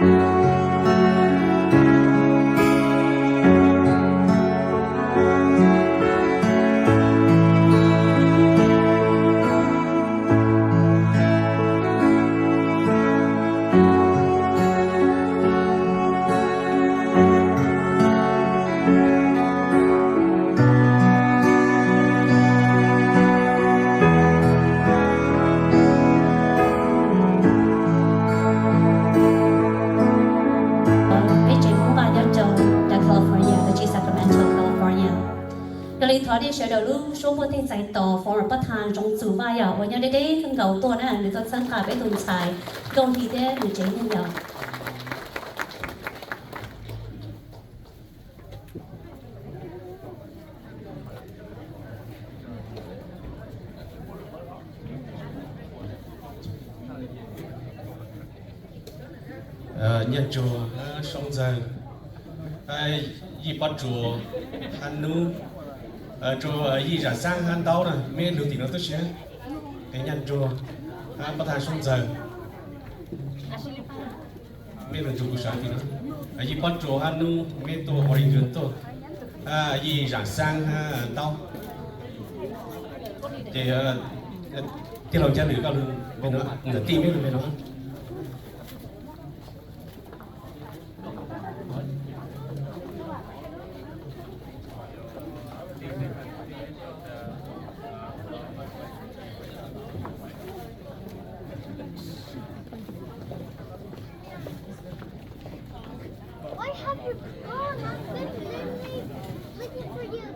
Peb tsev Hmoob Vaj nyob rau California, los tsis Sacramento, California. Yog li thov nej sawv daws lub suab muaj tej txais tos foom pab thas Zoov Txum Vaj yom, uas nyob deb deb kawg nkaus tuaj na, nws tuaj txhawb nqa peb tus ntxhais Nkauj Hli thiab nws tsev neeg yom. Nyiaj Ntsuag, Soob Ntxawg, Yij Pob Tsuas, Hab Nub, rau Yij Zam Xaab, Hab Ntaub na, meb lug tim no tub siab. Nyiaj Ntsuag, pab thas Soob Ntxawg, meb lug nrug kuv sawv tim no. Yij Pob Tsuas, Hab Nub, meb tuaj Oregon tuaj. Yij Zam Xaab, Hab Ntaub. Ces tij laug Nchaiv Lwm koj lug, tij meb lug npe no. Why have you gone? I've been literally looking for you.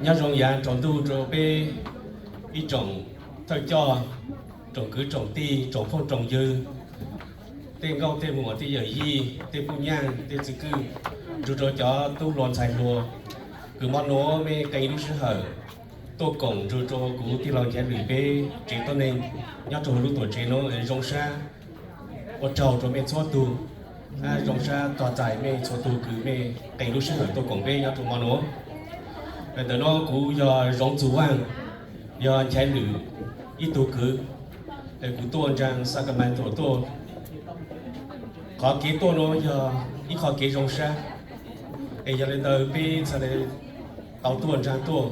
Nyob zoo yav tsaus ntuj rau peb ib tsoom thawj coj, tsoom kwv tsoom tij, tsoom phooj tsoom ywg, tej nkauj tej muam, tej yawm yij, tej phooj ywg, tej txwv kwj, nrug rau cov tub hluas ntxhais hluas, kws mo nuav mej qee lub sij hawm tuaj koom nrug rau kuv tij laug Nchaiv Lwm peb tsev tuab neeg nyob rau lub tuam tsev nuav zoo sab. Ua tsaug rau mej txhua tug, zoo sab tog txais mej txhua tug kws mej qee lub sij hawm tuaj koom peb nyob rau mo nuav. Ntawm nuav kuv yog Zoov Txum Vaaj, yog Nchaiv Lwm ib tug kwv, es kuv tuaj nraag Sacramento tuaj. Qhov kev tuaj nuav yog ib qho kev zoo sab, es yog le ntawd peb txhad le tau tuaj nraag tuaj.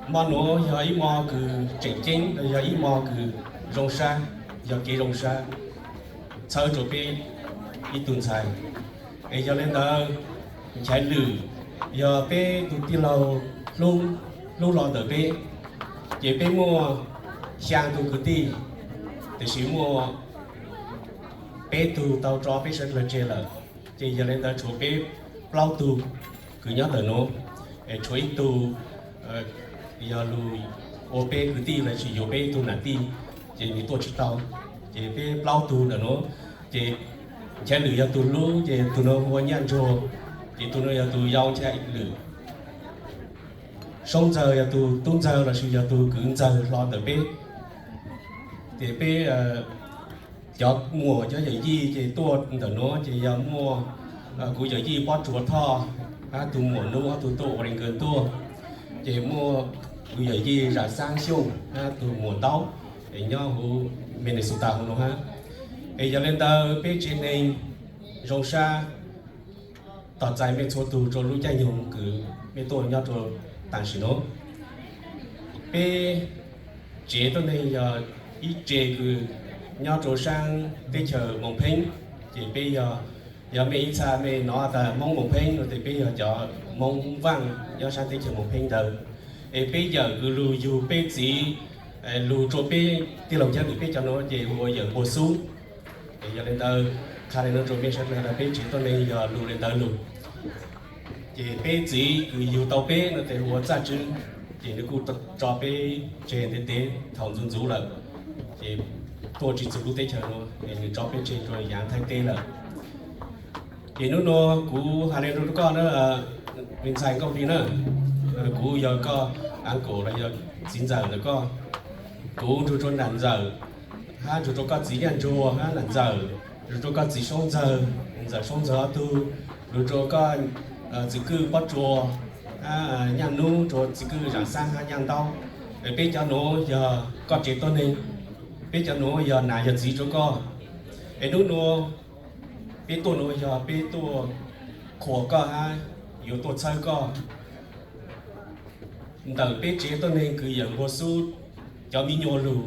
Mo nuav yog ib mo kws tseem ceeb, yog ib mo kws zoo sab, yog kev zoo sab txhawb rau peb ib tug ntxhais. Es yog le ntawd, Nchaiv Lwm yog peb tug tij laug hlub, hlub hlo ntawm peb, ces peb muaj xyaa tug kwv tij, tiam sis muaj peb tug tau tso peb sawv dlawg tseg lawm, ces yog le ntawd tshuav peb plaub tug kws nyob ntawm nuav, es tshuav ib tug yog lug ua peb kwv tij los sis yuav peb tug nam tij, ces nws tuaj tsis tau, ces peb plaub tug ntawm nuav, ces Nchaiv Lwm yog tug hlub, ces tug nuav hu ua Nyiaj Ntsuag, ces tug nuav yog tug yau Nchaiv Lwm. Soob Ntxawg yog tug tub ntxawg los sis yog tug kwv ntxawg hlo ntawm peb. Ces peb cov muam cov yawm yij ces tuaj ntawm nuav ces yog muaj kuv yawm yij Pob Tsuas Thoj, hab tug muam Nub, ob tug tuaj Oregon tuaj, ces muaj kuv yawm yij Zam Xaab Xyooj, hab tug muam Ntaub, es nyob huv Minnesota huv nuav hab. Es yog le ntawd peb tsev neeg zoo sab tog txais mej txhua tug rau lub caij nyoog kws mej tuaj nyob rau tam sim nuav. Peb tsev tuab neeg yog ib tsev kws nyob rau saab teb chaws Moos Pheeb, ces peb yog, yog mej ib txha mej nov tas Moob Moos Pheeb no ces peb yog cov Moob Vaaj nyob saab teb chaws Moos Pheeb ntawd. Es peb yawm kws lug yug peb txiv, lug rua peb tij laug Nchaiv Lwm peb cov nuav ces hu ua yawm Npua Xub. Es yog le ntawd, qha le nuav rua mej sawv dlawg tas peb tsev tuab neeg yog lug le ntawd lug. Ces peb txiv kws yug tau peb no tes hu ua Txaj Tswb, ces nws kuj tso peb tseg ntev ntev thaum ntxuv ntxuv lawm, ces tuaj tsis txug lub teb chaws nuav, es nws tso peb tseg rua yaav Thaib teb lawm. Ces nub nuav kuv has le nuav rua koj na, me ntxhais Nkauj Hli na, kuv yog koj uncle los yog txiv ntxawm ntawm koj. Kuv nrug rua nam ntxawm, hab nrug rua koj txiv Yaj Ntsuag hab nam ntxawm, nrug rua koj txiv Soob Ntxawg, ntxawm Soob Ntxawg ob tug, nrug rua koj txiv kwj Pob Tsuas, hab Nyaj Nub, rua txiv kwj Zaam Xaab hab Nyaj Ntaub. Es peb cov nuav yog koj tsev tuab neeg, peb cov nuav yog nam yog txiv rua koj. Es nub nua peb tuaj nuav yog peb tuaj qhuas koj hab yuav tuaj txhawb koj ntawm peb tsev tuab neeg kws yawm npua xub cov miv nyuas lug.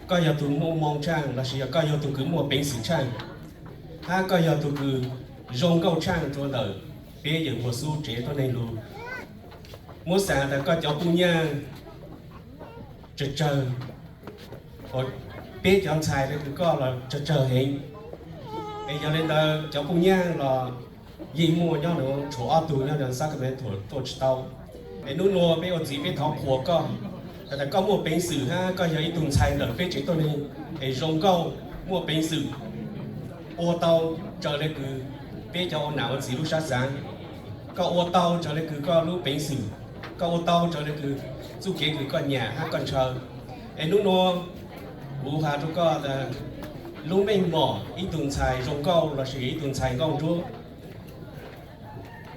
Koj yog tug muaj moo tshaaj lossis yog koj yog tug kws muaj peev xwm tshaaj, hab koj yog tug kws zoo nkauj tshaaj rua ntawm peb yawm npua xub tsev tuab neeg lug. Muab xaam tas koj cov puj nyaaj tsawg tsawg, peb cov ntxhais le kws koj los tsawg tsawg heev. Es yog le ntawd cov puj nyaaj los yeej muaj nyob nuav tshuav ob tug nyob nuav Sacramento tuaj tsis tau. Es nub nua peb ua txiv peb thov qhuas koj, tas koj muaj peev xwm hab koj yog ib tug ntxhais ntawm peb tsev tuab neeg es zoo nkauj, muaj peev xwm, ua tau raws le kws peb cov ua nam ua txiv lub sab xaav. Koj ua tau raws le kws koj lub peev xwm, koj ua tau raws le kws txuj kev kws koj nyam hab koj ntshaw. Es nub nua kuv has rua koj tas lub meej mom ib tug ntxhais zoo nkauj lossis ib tug ntxhais nkauj ntsuab,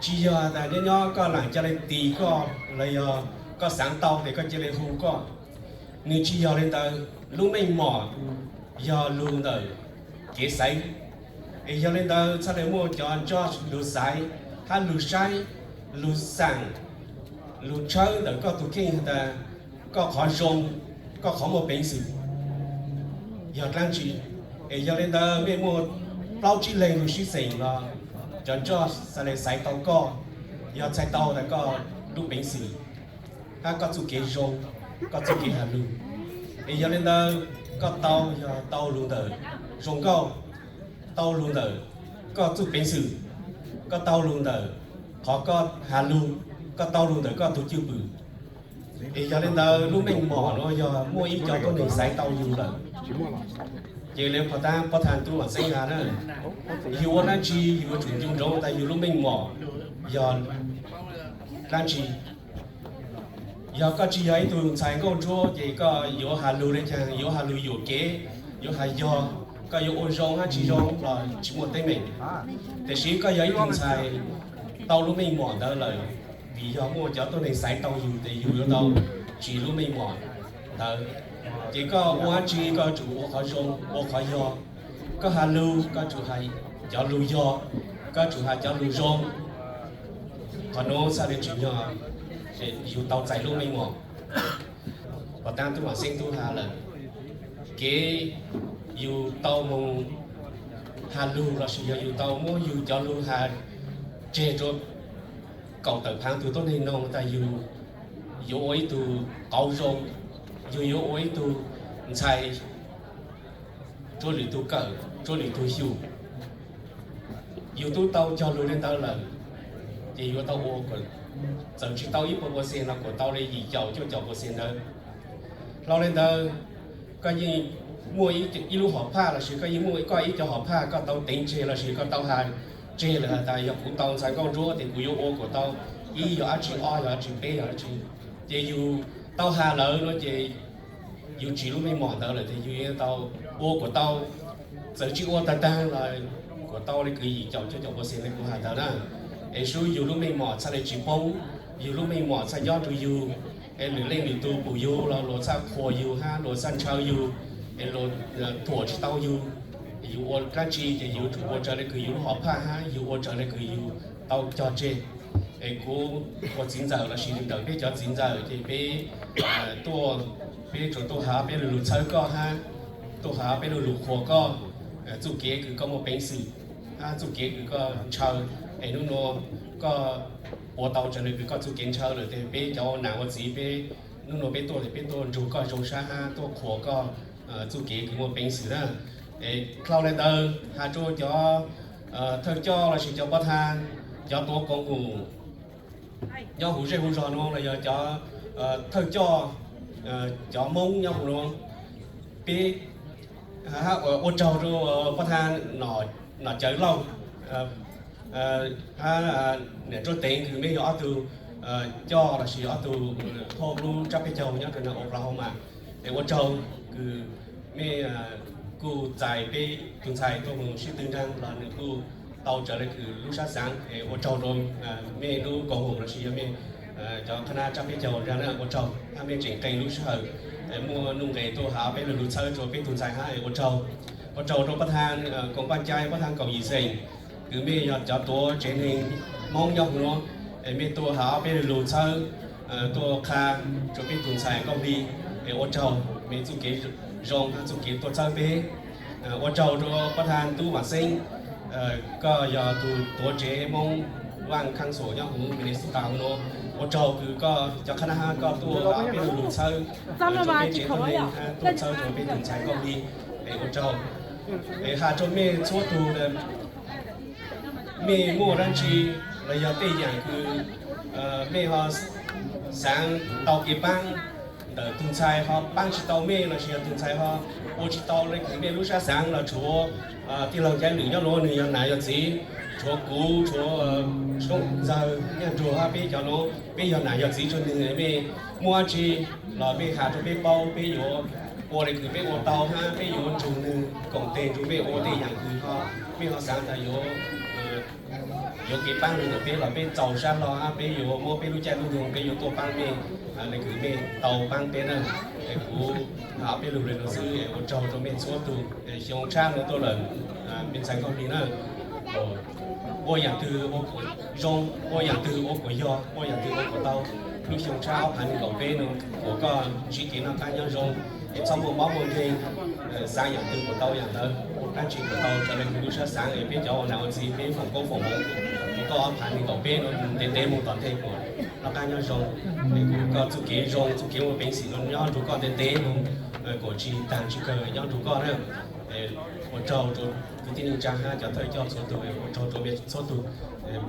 tsis yog tas nyob nyob koj laam ca le tis koj los yog koj xaav tau tes koj ca le hu koj. Nws tsis yog le ntawd, lub meej mom yog lug ntawm kev xaiv. Es yog le ntawd txhaj le muaj cov ntsoj lug xaiv hab lug saib, lug xaam, lug tshawb ntawm koj tug kheej has tas koj qhov zoo, koj qhov muaj peev xwm yog dlaab tsi. Es yog le ntawd mej muaj plaub tsib leeg lug sib xeem los cov ntsoj txhaj le xaiv tau koj, yog txhais tau tas koj lub peev xwm hab koj txuj kev zoo, koj txuj kev has lug. Es yog le ntawd koj tau yog tau lug ntawm zoo nkauj, tau lug ntawm koj txuj peev xwm, koj tau lug ntawm qhov koj has lug, koj tau lug ntawm koj tug cwj pwm. Es yog le ntawd lub meej mom nuav yog muaj ib co tuab neeg xaiv tau yug lawm. Ces le pov thaj, pov thaj tub Vam Xeeb has na, yug ua dlaab tsi yug yuav tsum ncu ntsoov tas yug lub meej mom yog dlaab tsi. Yog koj tsis yog ib tug ntxhais nkauj ntsuab ces koj yuav has lug le caag, yuav has lug yuam kev, yuav has yog, koj yuav ua zoo hab tsis zoo los tsis muaj teeb meem. Tiam sis koj yog ib tug ntxhais tau lub meej mom ntawd lawm, vim yog muaj cov tuab neeg xaiv tau yug tes yug yuav tau tsiv lub meej mom ntawd. Ces koj ua dlaab tsi koj tsum ua qhov zoo, ua qhov yog. Koj has lug koj tsum has cov lug yog, koj tsum has cov lug zoo. Qhov nuav txhaj le tsim nyog yug tau txais lub meej mom. Pov thaj tub Vam Xeeb tub has lawm, kev yug tau moog has lug lossis yog yug tau muab yug cov lug has tseg rua kaum tawm phaav tug tuab neeg noog tas yug yuav ua ib tug qauv zoo, yug yuav ua ib tug ntxhais rua lwm tug kawm, rua lwm tug xyum. Yug tub tau cog lug le ntawd lawm, ces yuav tau ua, txawm tsis tau ib puas percent los kuas tau le yim caum cuaj caum percent ntawd. Hlo le ntawd, koj yeej muaj ib lub hom phaj lossis koj yeej muaj koj ib co hom phaj koj tau teev tseg lossis koj tau has tseg lawm has tas yog kuv tau ntxhais nkauj ntsuab tes kuv yuav ua kuas tau ib yog dab tsi, ob yog dab tsi, peb yog dab tsi. Ces yug tau has lawm no ces yug tsiv lub meej mom ntawd lawm tes yug yuav tau ua kuas tau, txawm tsis ua tag tag los kuas tau le kws yim caum cuaj caum percent le kuv has ntawd na. Es sub yug lub meej mom txhaj le tsis poob, yug lub meej mom txhaj nyob rua yug. Es lwm leej lwm tug pum yug los luas txhaj qhuas yug hab luas txhaj ntshaw yug, es luas thuam tsis tau yug. Yug ua dlaab tsi ces yug tsum ua raws le kws yug lub hom phaj hab yug ua raws le kws yug tau cog tseg. Es kuv ua txiv ntxawm lossis ntawm peb cov txiv ntxawm ces peb tuaj, peb tsuas tuaj has peb lu lug txhawb koj hab tuaj has peb lu lug qhuas koj txuj kev kws koj muaj peev xwm hab txuj kev kws koj ntshaw. Es nub nua koj ua tau raws le kws koj txuj kev ntshaw lawm tes peb cov ua nam ua txiv peb nub nua peb tuaj tes peb tuaj nrug koj zoo sab hab tuaj qhuas koj txuj kev kws muaj peev xwm na. Es dlhau le ntawd has rua cov thawj coj lossis cov pov thaj, cov tuav koom haum nyob huv zej huv zog nuav los yog cov thawj coj, cov Moob nyob huv nuav, peb ua tsaug rua pov thaj Nom Cawv Lauj, hab niam Tsuab Teev kws mej yog ob tug coj lossis ob tug thauj lub tsab peb caug nyob rau Oklahoma. Es ua tsaug kws mej kuj txais peb tug ntxhais tuaj moog sib tw nraag los nws kuj tau raws le kws lub sab xaav. Es ua tsaug rau mej lub koom haum lossis yog mej cov qhab nab tsab peb caug nraag na, ua tsaug hab mej tseem qee lub sij hawm muaj nuj nqes tuaj has peb lug lug txhawb rua peb tug ntxhais hab. Es ua tsaug, ua tsaug rua pab thaj koom paj cai, pab thaj kaum yim xeem, kws mej yog cov tuav tsev neeg Moob nyob huv nuav, es mej tuaj has peb lug lug txhawb, tuaj qha rua peb tug ntxhais Nkauj Hli. Es ua tsaug mej txuj kev zoo hab txuj kev tuaj txhawb peb. Ua tsaug rua pab thaj Tub Vam Xeeb, koj yog tug tuav tsev Moob Vaj Khaj Xum nyob huv Minnesota huv nuav. Ua tsaug kws koj cov qhab nab hab koj tuaj has peb lug lug txhawb rua peb tsev neeg hab tuaj txhawb rua peb tug ntxhais Nkauj Hli. Es ua tsaug. Es has rua mej txhua tug, mej muaj dlaab tsi los yog tej yaam kws mej ho xaav tau kev paab ntawm tug ntxhais ho paab tsi tau mej lossis yog tug ntxhais ho ua tsi tau le kws mej lub sab xaav los tshuav tij laug Caiv Lwm nyob nuav, nwg yog nam yog txiv, tshuav kuv, tshuav Soob Ntxawg, Nyaj Nruag hab peb cov nuav, peb yog nam yog txiv rua nwg. Mej muaj dlaab tsi los mej has rua peb paub, peb yuav ua le kws peb ua tau hab peb yuav nrug nwg koom tes nrug mej ua tej yaam kws ho mej ho xaav tas yuav yuav kev paab le ntawm peb los peb txaus sab hlo hab peb yuav muab peb lub caij lub nyoog peb yuav tuaj paab mej le kws mej tau paab peb na. Es kuv has peb lug le nuav xwb, es ua tsaug rua mej txhua tug. Xyoo tshab nuav tuaj lawm, mej ntxhais Nkauj Hli na, ua yaam twg ua kuas zoo, ua yaam twg ua kuas yog, ua yaam twg ua kuas tau. Lub xyoo tshab ob phav nees nkaum peb nuav kuas koj ntsib kev noj qab nyob zoo, es txhob muaj mob muaj nkeeg, xaav yaam twg kuas tau yaam ntawd, ua dlaab tsi kuas tau raws le kws lub sab xaav. Es peb cov ua nam ua txiv peb foom koob foom hmoov, es koj ob phav nees nkaum peb nuav ntev ntev moog tom ntej kuas noj qab nyob zoo, es kuas koj txuj kev zoo txuj kev muaj peev xwm nuav nyob nrug koj ntev ntev moog, kuas tsi taag tsi kawg nyob nrug koj na. Ua tsaug rua kwv tij neej tsaa hab cov thawj coj txhua tug, ua tsaug rua mej txhua tug.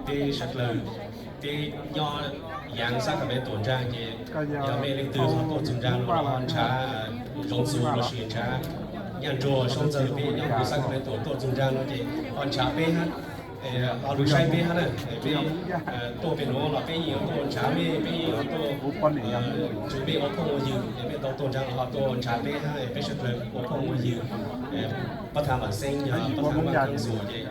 Peb sawv dlawg peb nyob yaav Sacramento nraag ces yog mej leej twg ho tuaj txug nraag nuav ho nrhav Zoov Txus lossis nrhav Nyaj Nruag Soob Ntxawg peb nyob huv Sacramento tuaj txug nraag nuav ces ho nrhav peb hab, ho lug saib peb hab na. Peb tuaj pem nuav los peb yeej yuav tuaj nrhav mej, peb yeej yuav tuaj nrug mej ua phooj ua ywg, es mej tau tuaj nraag los ho tuaj nrhav peb hab, peb sawv dlawg ua phooj ua ywg. Pab thav Vam Xeeb yog pab thav Vaj Khaj Xum ces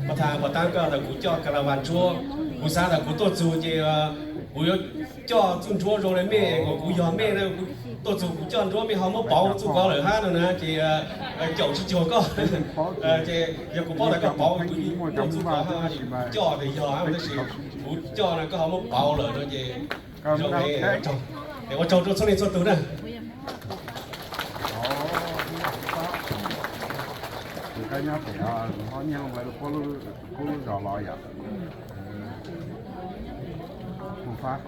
pab thav puas taab koj tas kuv coj ka la vas ntsuab, kuv xaav tas kuv tuaj txug ces kuv yuav coj txuj ntsuab zoo le mej, kuas kuv yog mej na, kuv tuaj txug kuv coj ntsuab mej ho muab pauv txuj ko lawm hab no na ces caum tsi cuag koj. Ces yog kuv paub tas koj pauv kuv tuaj txuj ko hab, coj tas yog hab tab sis kuv coj na koj ho muab pauv lawm no ces zoo, es ua tsaug rua txhua leej txhua tug na. Koj nyob pem, nyob lub, lub zos los yom. Hu fab.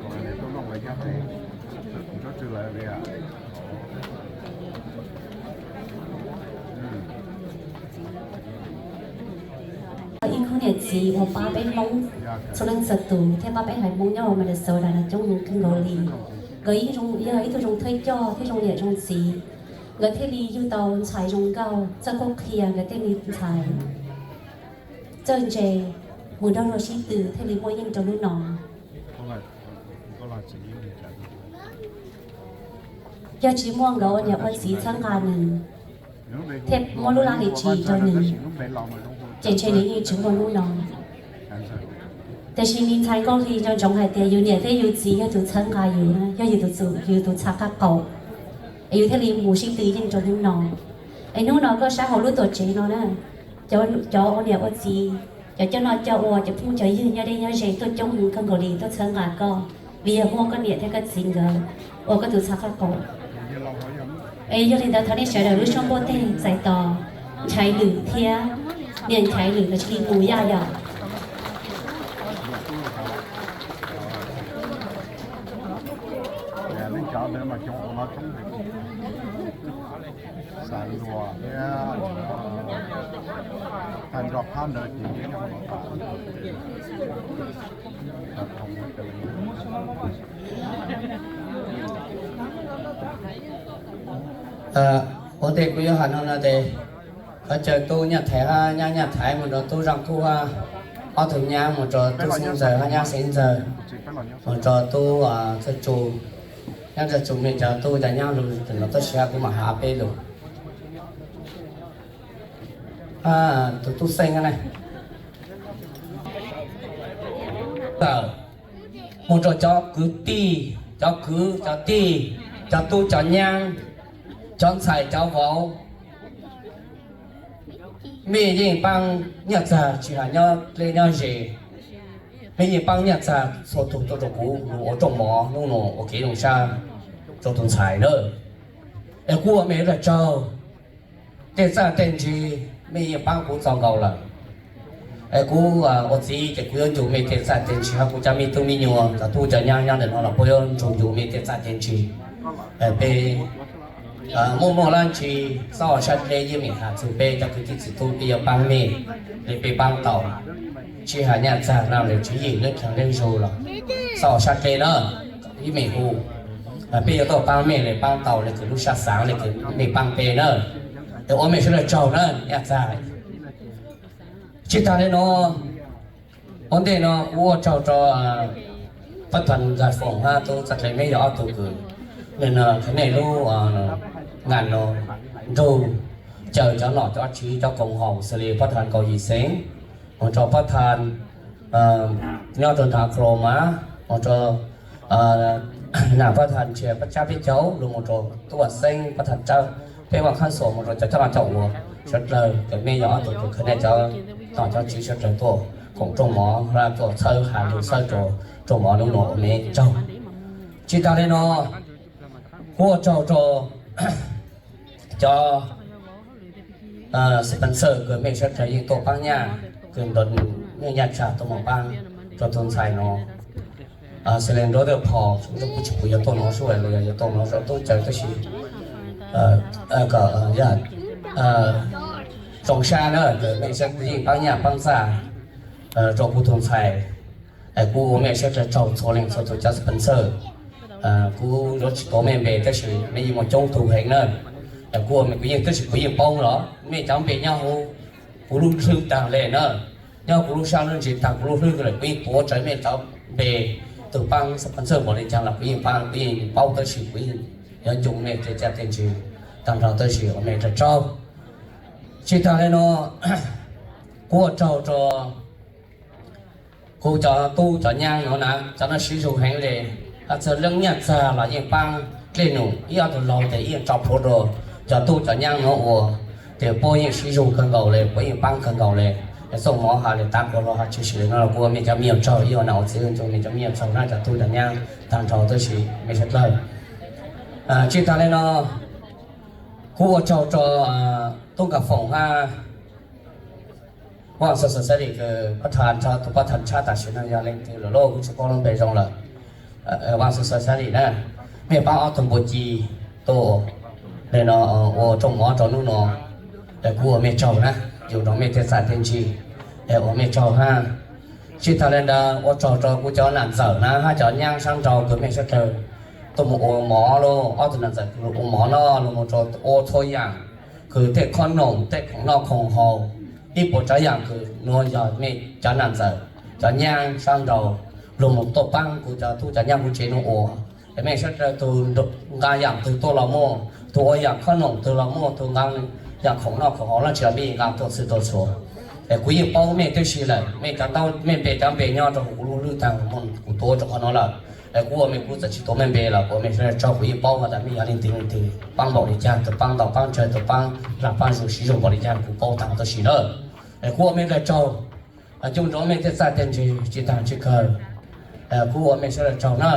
Tuaj looj lawv nyob pem, tsob tsw lawv li. Ib khub niam txiv uas pab peb Hmoob txhua leej txhua tus thiab pab peb haiv Hmoob nyob hauv Minnesota no coob heev kawg nkaus li. Nkawd yog ib tug zoo thawj coj thiab zoo niam zoo txiv, nkawd thiaj li yug tau ntxhais zoo nkauj txawj qhuab qhia nkawd tej me ntxhais. Txawj ntse, mus nrog luag sib tw thiaj li muaj yeej rau hnub no. Yog tsis muaj nkawd ua niam ua txiv txhawb nqa nws thiab muab lub laj lim tswv rau nws, ces ntshe nws yeej tsis muaj hnub no. Tiam sis me ntxhais Nkauj Hli nco ntsoov hais tias yus niam thiab yus txiv yog tus txhawb nqa yus, yog yus tus txhav qab qaum, es yus thiaj li mus sib tw yeej rau hnub no. Es hnub no koj saib hauv lub tuam tsev no na, cov ua niam ua txiv, cov coj noj coj ua, cov phooj cov ywg nyob deb nyob ze tuaj coob heev kawg nkaus li tuaj txhawb nqa koj, vim yog muaj koj niam thiab koj txiv nkawd ua koj tus txhav qab qaum. Es yog li ntawd thov nej sawv daws lub suab npuaj teg txais tos Nchaiv Lwm thiab niam Nchaiv Lwm nkawd cia li mus yaj yom. Xav luag thiab, tag nrho phab ntawd ces yeej yog ua ntej kuv yuav hais no no ces Cov caw tub Nyaj Thaiv hab nyab Nyaj Thaiv mus rau tub Zaaj Kub hab ob tug nyab mus rau tub Xeeb Ntxawg hab nyab Xeeb Ntxawg mus rau tub Txawj Tsu, nyab Txawj Tsu me cov tub cov nyab lug no tab sis hab kuv mam has peb lug. Tus tub Xeeb na, mus rau cov kwv tij, cov kwv cov tij, cov tub cov nyab, cov ntxhais cov vauv, mej yeej paab nyaj txag tsis has nyob dleb nyob ze, mej yeej paab nyaj txag txhua tug tuaj rau kuv lug ua rooj mov nub nua ua kev zoo sab rau tus ntxhais na. Es kuv ua mej ib lo tsaug, tej txaj tej ntse mej yeej paab kuv txaus nkaus lawm. Es kuv ua txiv ces kuv yuav nrug mej tej txaj tej ntse hab kuv cov me tub me nyuam cov tub cov nyab nyob ntawm no los puab yuav nrug nrug mej tej txaj tej ntse. Peb muaj muaj dlaab tsi, xob sab dleb yeej meem has txug peb cov kwv tij txiv tub peb yuav paab mej le peb paab tau. Tsis has nyaj txag no le tswv yim neej dlaag neej zug los xob sab dleb na, yeej meem hu, peb yuav tau paab mej le paab tau le kws lub sab xaav le kws mej paab peb na. Es ua mej sawv dlawg tsaug na nyaj txag. Tsis tas le no, ua ntej no kuv ua tsaug rau pab thas Ntxawg Foom hab tub Txaj Dle, mej yog ob tug kws le no khav nej lub nas no nrug caw cov nom cov tswv cov koom haum xws li pab thas Kaus Yim Xeev, mus rau pab thas nyob rau nrag Kos Mas, mus rau nam pab thas Ntshias pab tsab peb caug lug mus rau tub Vam Xeeb pab thas Tsawb, peb Vaj Khab Xuas mus rau cov coj no cov uas sawv dlawg kws mej yog ob tug kws khav nej cov nom cov tswv sawv dlawg tuaj koom rooj mov hab tuaj txhawb has lug txhawb rau rooj mov nub nua ua mej tsaug. Tsis tas le no, kuv ua tsaug rau cov sponsor kws mej sawv dlawg yeej tuaj paab nyaj, kws nrug mej nyaj txag tuaj moog paab rau tug ntxhais no. Xws le nrug tej phom kuv tsis pum yuav tuaj no sub los yog yuav tuaj no rau tub caw tab sis kom zoo sab na, mej sawv dlawg yeej paab nyaj paab txag rau kuv tug ntxhais. Es kuv ua mej sawv dlawg tsaug txhua leej txhua tug cov sponsor. Kuv yuav tsis tuav mej npe tab sis mej yeej muaj coob tug heev na. Es kuv ua mej kuv yeej tab sis kuv yeej paub los mej cov npe nyob huv kuv lub hlwb taag le na, nyob kuv lub sab lub ntsws taag kuv lub hlwb lawm, kuv yeej tuav tsawv mej cov npe, tug paab sponsor npaum le caag los kuv yeej paab, kuv yeej paub tab sis kuv yeej yuav nco mej tej txaj tej ntse taag nrho tab sis ua mej sawv dlawg tsaug. Tsis tas le no, kuv ua tsaug rau kuv cov tub cov nyaab nuav na, cov nuav sib zug heev le, hab txhua leej nyaj txag los yeej paab dlej num ib ob tug laug tes ib tso plhuav rau cov tub cov nyaab nuav ua, tes puab yeej sib zug kawg nkaus le, puab yeej paab kawg nkaus le. Txuj mov has le tav kuas los has tshwm sim le no los kuv ua mej cov me nyuam tsaug, ib ua nam ua txiv ua nco mej cov me nyuam tsaug na cov tub cov nyaab taag nrho tab sis mej sawv dlawg. Tsis tas le no, kuv ua tsaug rau tub Nkas Foom hab Vaj Xov Society kws pab thas, tug pab thas tshab tam sim no yog leej twg lawm lauj, kuv tsis paub lub npe zoo lawm. Vaj Xov Society na, mej paab ob tug npua ci tuaj le no ua rooj mov rau nub nua, es kuv ua mej tsaug na, yug rau mej tej txaj tej ntse, es ua mej tsaug hab. Tsis tas le ntawd ua tsaug rau kuv cov nam ntxawm na hab cov nyaab saab nraud kws mej sawv dlawg tuaj mus ua mov lauj, ob tug nam ntxawm kws ua mov no los mus rau ua txhua yaam kws tej khoom noom tej khoom noj khoom haus, ib puas tsav yaam kws nuav yog mej cov nam ntxawm cov nyaab saab nraud lug mus tuaj paab kuv cov tub cov nyaab kuv tsev nuav ua. Es mej sawv dlawg tug nqa yaam twg tuaj los muaj, tug ua yaam khoom noom twg los muaj, tug nqa yaam khoom noj khoom haus dlaab tsi los mej nqa tuaj txhij tuaj txhua. Es kuv yeej paub mej tib si lawm, mej cov ntaub mej npe cov npe nyob rau huv kuv lub hlwb taag, kuv tuav rau qhov nuav lawm. Es kuv ua mej kuv txawm tsis tuav mej npe los kuv ua mej sawv dlawg tsaug, kuv yeej paub has tas mej yog leej twg leej twg, paab npaum li caag, tug paab ntau paab tsawg, tug paab lag paab zug sib zug npaum li caag kuv paub taag tab sis na. Es kuv ua mej sawv dlawg tsaug, coj nrug mej tej txaj tej ntse tsis taag tsis kawg. Kuv ua mej sawv dlawg tsaug na.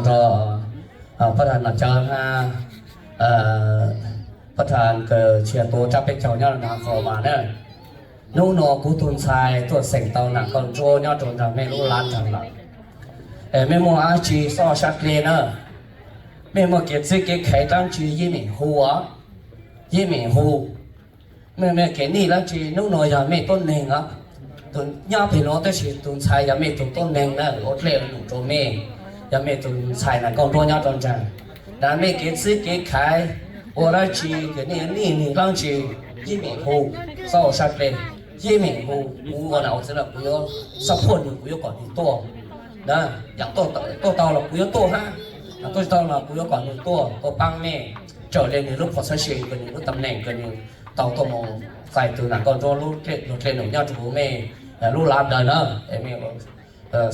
Rau pab thas Nom Cawv hab pab thas kws tsia tuav tsab peb caug nyob rau nrag Florida na. Nub nua kuv tug ntxhais tuaj xeem tau nam nkauj ntsuab nyob rau nrag mej lub lav nraag lawm. Es mej muaj dlaab tsi xob sab dlej na, mej muaj kev txwv kev khaiv dlaab tsi yeej meem hu, yeej meem hu. Mej muaj kev nij dlaab tsi nub nua yog mej tuab neeg os, tug nyob peg nuav tab sis tug ntxhais yog mej tug tuab neeg na, ua dlej ua num rua mej, yog mej tug ntxhais nam nkauj ntsuab nyob rau nraag na, mej kev txwv kev khaiv Ua dab tsi ces nej nij nws dlaab tsi, yeej meem hu, xob ua sab dlej, yeej meem hu, kuv ua nam ua txiv los kuv yuav support nws, kuv yuav kom nws tuaj na. Yam tuaj tau los kuv yuav tuaj hab, yam tuaj tsis tau los kuv yuav kom nws tuaj, tuaj paab mej, raws le nws lub position, kws nws lub tam neem, kws nws tau tuaj moog txais tug nam nkauj ntsuab lub dlej nuv nyob rua huv mej lub lav dlawg na.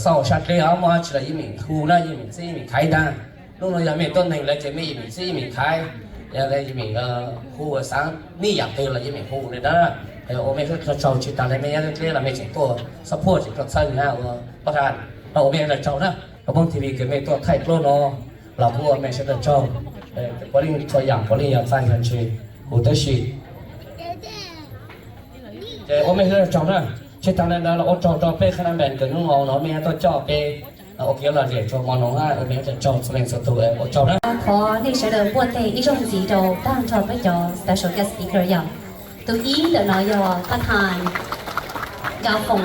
Xob ua sab dlej, muaj dab tsi los yeej meem hu na, yeej meem txib yeej meem khaiv ntag. Hnub no yog mej tuab neeg lawm ces mej yeej meem txib yeej meem khaiv, yeej meem hu, xaav nij yam twg los yeej meem hu le na. Ua mej sab tsaug, tsis tas le mej nyob dleb los mej tseem tuaj support tseem tuaj txhawb na, ua pab tha, ua mej sab tsaug na. Rua Hmoob T V kws mej tuaj thaij dluab no los kuv ua mej sab tsaug. Puav leej txhua yam puav leej yog txaij yog ntshe huv tib si. Ces ua mej sab tsaug na. Tsis tas le ntawd los ua tsaug rua peb qhab nab npees kws hnub no mej tuaj coj peb ua kev lom zem rua hmo no hab, ua mej sab tsaug txhua leej txhua tug, ua tsaug na. Thov nej sawv daws npuaj teg ib zaug ntxiv rau tag nrho peb cov special guest speaker yom. Tus ib ntawm no yog pab thas Nkav Foom,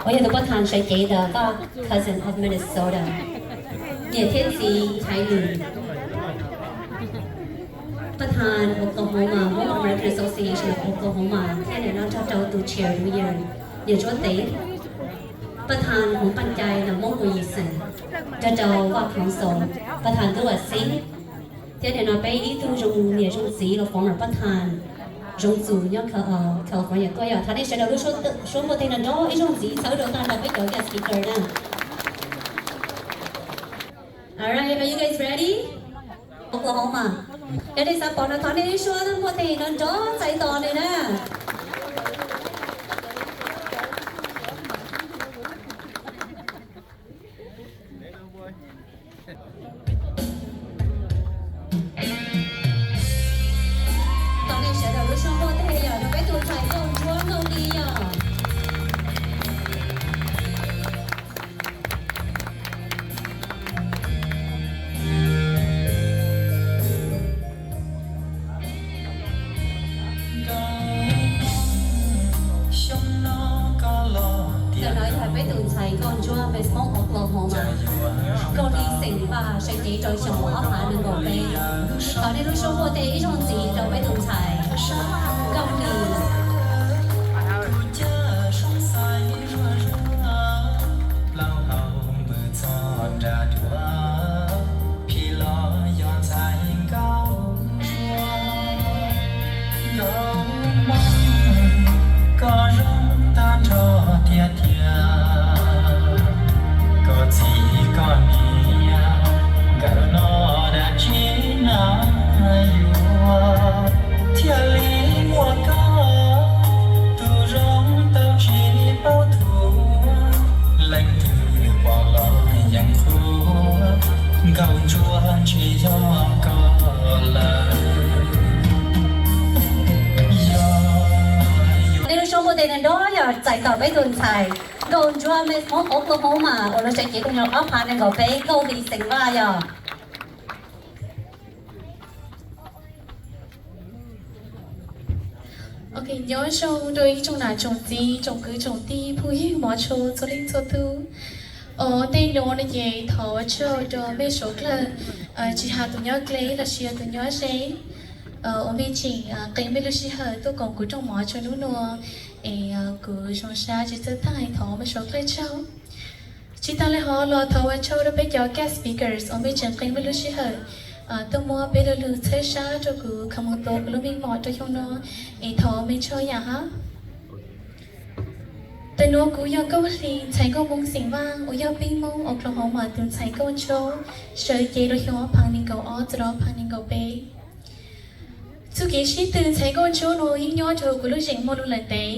uas yog tus pab thas sawv cev ntawm vaj Cousin of Minnesota, niam thiab txiv Chaiv Nws, pab thas Oklahoma, Hmoob American Association of Oklahoma, thiab nim no nrog rau tus chair tus yawg, yawg Ntsuab Tev, pab thas Hmoob Paj Cai ntawm Hmoob Kuv Yim xeem, nrog rau vaj council, pab thas Ntub Vam Xib, thiab nim no peb ib tug zoo niam zoo txiv los former pab thas Zoo Txum nyob California tuaj yom. Thov nej sawv daws lub suab npuaj teg nrov nrov ib zaug ntxiv txhawb rau tag nrho peb cov guest speaker na. Alright, are you guys ready? Oklahoma. Yog nej xav pom no thov nej lub suab npuaj teg nrov nrov txais tos nws na. Thov nej sawv daws lub suab npuaj teg yom rau peb tus ntxhais Nkauj Ntsuab Nkauj Lis yom. Ntawm no yog peb tus ntxhais Nkauj Ntsuab mej Hmoob Oklahoma, Nkauj Lis xeem Vaj, sawv cev rau xyoo ob phav nees nkaum peb. Thov nej lub suab npuaj teg ib zaug ntxiv rau peb tus ntxhais Nkauj Lis. Plaub hau npws txog nram duav, phim los yog ntxhais Nkauj Ntsuab. Nkauj Hmoob, koj zoo tag nrho tiag tiag, koj txiv koj niam nkawd no dab tsi na yuav, thiaj li muaj koj tus zoo tau tsis paub thuav, leej twg pom los yeej qhuas, Nkauj Ntsuab tsis yog koj lawm. Yog nej lub suab npuaj teg nrov nrov yog txais tos peb tus ntxhais Nkauj Ntsuab mej Hmoob Oklahoma uas lawv sawv cev rau xyoo ob phav nees nkaum peb, Nkauj Lis xeem Vaj yom. Ok, nyob zoo rau ib tsoom nam tsoom txiv, tsoom kwv tsoom tij, phooj ywg mov tshua txhua leej txhua tug. Ua ntej nuav no ces thov ua tsaug rau mej suav dlawg, tsis has tus nyob dleb los sis yog tus nyob ze, uas mej tseem qee mej lub sij hawm tuaj koom kuv rooj mov rua hnub nuav, es kuv zoo sab tsis txawj tag, thov mej suav dlawg tsaug. Tsis tas le hov los thov ua tsaug rau peb cov guest speakers uas mej tseem qee mej lub sij hawm tuaj muab peb lu lug txhawb sab rua kuv khoom moog tuav kuv lub meej mom rua xyoo no, es thov mej tsaug yaam hab. Tam nuav kuv yog Nkauj Hli, ntxhais Nkauj Hmoob xeem Vaaj uas yog peb Hmoob Oklahoma tus ntxhais nkauj ntsuab, sawv cev rua xyoo ob phav nees nkaum ob txug rua ob phav nees nkaum peb. Txuj kev sib tw ntxhais nkauj ntsuab nuav yeej nyob rua kuv lub zeem muaj lub lawm ntev.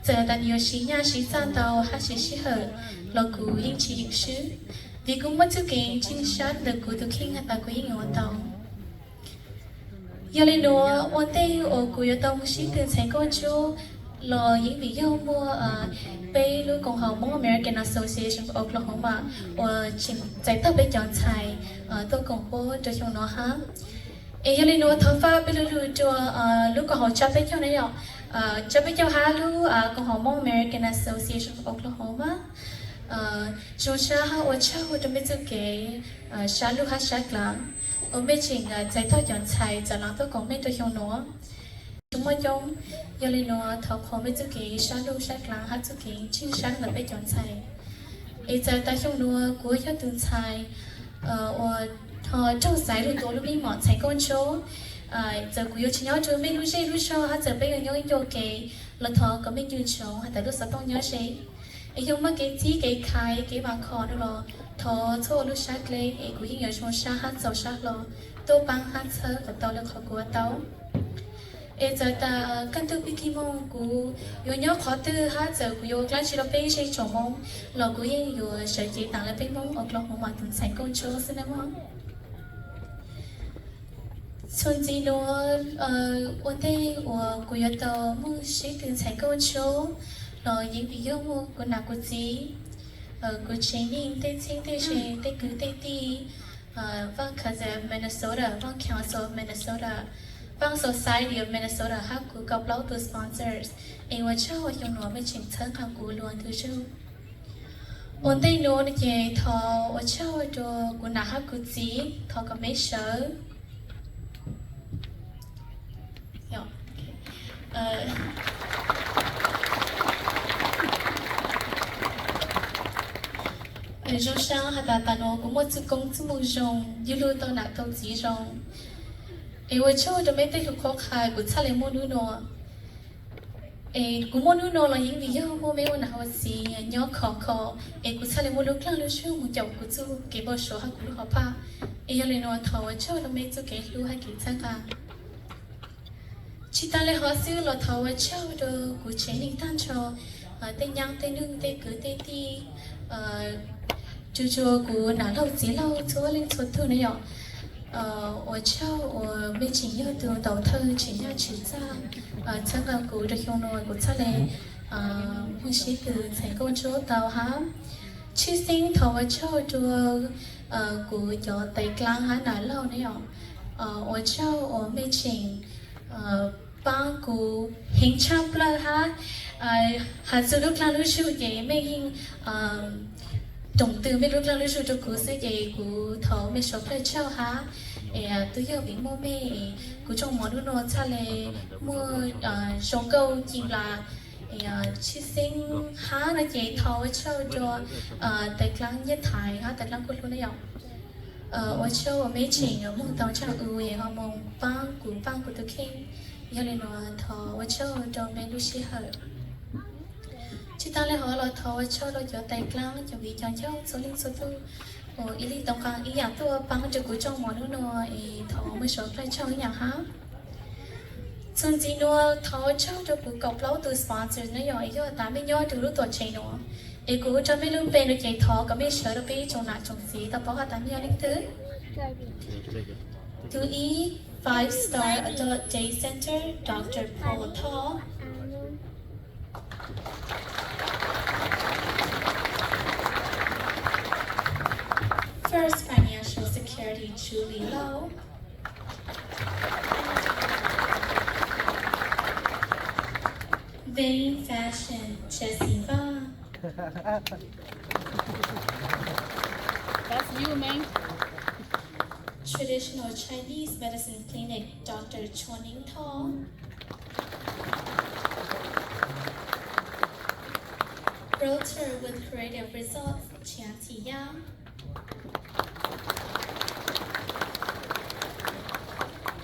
Txawm tas nws yuav siv nyaj siv txaj ntau hab siv sij hawm los kuv yeej tsis yeem swb, vim kuv muaj txuj kev ntseeg sab ntawm kuv tus kheej has tas kuv yeej yuav ua tau. Yog le nuav ua ntej uas kuv yuav tau moog sib tw ntxhais nkauj ntsuab los yeej vim yog muaj peb lub koom haum Hmoob American Association of Oklahoma uas tseem txais tau peb cov ntxhais tuaj koom puab rua xyoo no hab. Es yog le nuav thov faj peb lu lug rua lub koom haum tsab peb caug na yom, tsab peb caug hab lub koom haum Hmoob American Association of Oklahoma. Zoo sab hab ua tsaug rua mej txuj kev sab lub hab sab dlaav. Uas mej tseem txais tog cov ntxhais txawm los tuaj koom mej rau xyoo nuav. Tsis muaj coob, yog li nuav thov qhuas mej txuj kev sab lug sab dlaav hab txuj kev ntseeg sab ntawm peb cov ntxhais. Es txawm tas xyoo nuav kuv yog tug ntxhais uas ho raug xaiv lug tau lub meej mom ntxhais nkauj ntsuab, txawm kuv yuav tsis nyob rua mej lub zej lub zog hab txawm peb yuav nyob ib ncua kev los thov kom mej ncu ntsoov has tas lub xov tooj nyob ze. Es yog muaj kev txib kev khaiv kev vam khom no los thov txhua lub sab dleb es kuv yeej yuav zoo sab hab txaus sab hlo tuaj paab hab txhawb kom tau le qhov kuv ua tau. Es txawm tas kaj ntug pig kig moog kuv yuav nyob qhov twg hab txawm kuv yuav ua dlaab tsi rau peb zej tsoom Moob los kuv yeej yuav sawv cev taam le peb Moob Oklahoma tug ntxhais nkauj ntsuab xwb nawb mog. Txuas ntxiv nuav, ua ntej uas kuv yuav tau moog sib tw ntxhais nkauj ntsuab los yeej vim yog muaj kuv nam kuv txiv, kuv tsev neeg tej txheeb tej ze tej kwv tej tij, Vaaj Council of Minnesota, Vaaj Council of Minnesota, Vaaj Society of Minnesota hab kuv kaum plaub tug sponsors. Es ua tsaug xyoo nuav mej tseem txhawb nqa kuv lug ntwg zug. Ua ntej nuav no ces thov ua tsaug rua kuv nam hab kuv txiv, thov kom mej sawv. Zoo sab has tas tas nuav kuv muaj txuj koob txuj moo zoo, yug lug tau nam tau txiv zoo. Es ua tsaug rua mej tej lug qhuab qha kuv txhaj le muaj nub nuav. Es kuv muaj nub nuav los yeej vim yog muaj mej ua nam ua txiv nyob khov kho, es kuv txhaj le muaj lub dlaag lub zug moog caum kuv txuj kev npau suav hab kuv lub hom phaj. Es yog le nuav thov ua tsaug rua mej txuj kev hlub hab kev txhawb nqa. Tsis tas le hov xwb los thov ua tsaug rua kuv tsev neeg taag nrho, tej nyaab tej nwg tej kwv tej tij, tsuas tsuas kuv nam laug txiv laug txhua leej txhua tug na yom. Ua tsaug uas mej tseem yog tug ntaus thawj tseem yog tsis txaj txhawb nqa kuv rua xyoo nuav kuv txhaj le moog sib tw ntxhais nkauj ntsuab tau hab. Tshwj xeeb thov ua tsaug rua kuv cov tais dlaab hab nam laug na yom. Ua tsaug uas mej tseem paab kuv heev tshaj plawg hab has txug lub dlaag lub zug ces mej yeej doom tw mej lub dlaag lub zug rua kuv xwb ces kuv thov mej suav plawg tsaug hab. Es twb yog vim muaj mej, kuv tsooj mov nub nuav txhaj le muaj zoo nkauj ci nplas. Tshwj xeeb hab no ces thov ua tsaug rua tais dlaab Nyiaj Thaiv hab tais dlaab kuj hlub na yom. Ua tsaug uas mej tseem moog tau ntshaw u es ho moog paab kuv paab kuv tug kheej. Yog le nuav thov ua tsaug rua mej lub sij hawm. Tsis tas le hov los thov ua tsaug rua cov tais dlaab cov viv cov ncaus txhua leej txhua tug uas ib leeg tau nqaa ib yaam tuaj paab rua kuv tsooj mov nub nuav es thov mej suav plawg tsaug ib yaam hab. Txuas ntxiv nuav thov ua tsaug rua kuv kaum plaub tug sponsors na yom, es yog tas mej nyob rua lub tuam tsev nuav es kuv hu rua mej lub npe nuav ces thov kom mej sawv rua peb tsoom nam tsoom txiv tau paub has tas mej yog leej twg. Tug ib, Five Star Adult Day Center, Doctor Paul Tho. First Financial Security, Julie Lau. Vane Fashion, Jesse Vaj. That's you, man. Traditional Chinese Medicine Clinic, Doctor Chuan Ning Tho. Realtor with Creative Results, Chiang Thi Yang.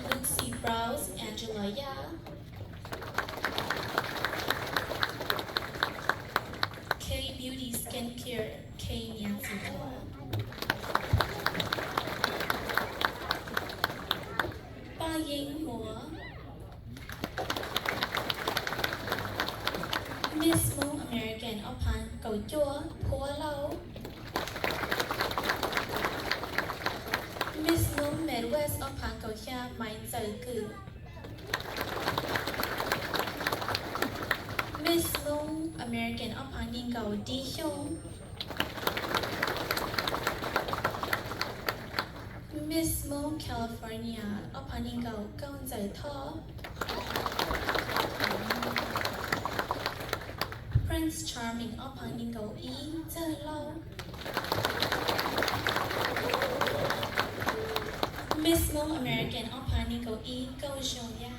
Lucy Brows, Angela Yah. K Beauty Skincare, K Niang Txi Tho. Paj Yeej Muas. Miss Hmoob American ob phav kaum cuaj, Phuab Lauj. Miss Hmoob Midwest ob phav kaum xya, Maiv Ntxawm Kwm. Miss Hmoob American ob phav nees nkaum, Dib Xyooj. Miss Hmoob California ob phav nees nkaum, Kauj Ntxawm Thoj. Prince Charming ob phav nees nkaum ib, Txawj Lauj. Miss American ob phav nees nkaum ib, Nkauj Zoo Yaj.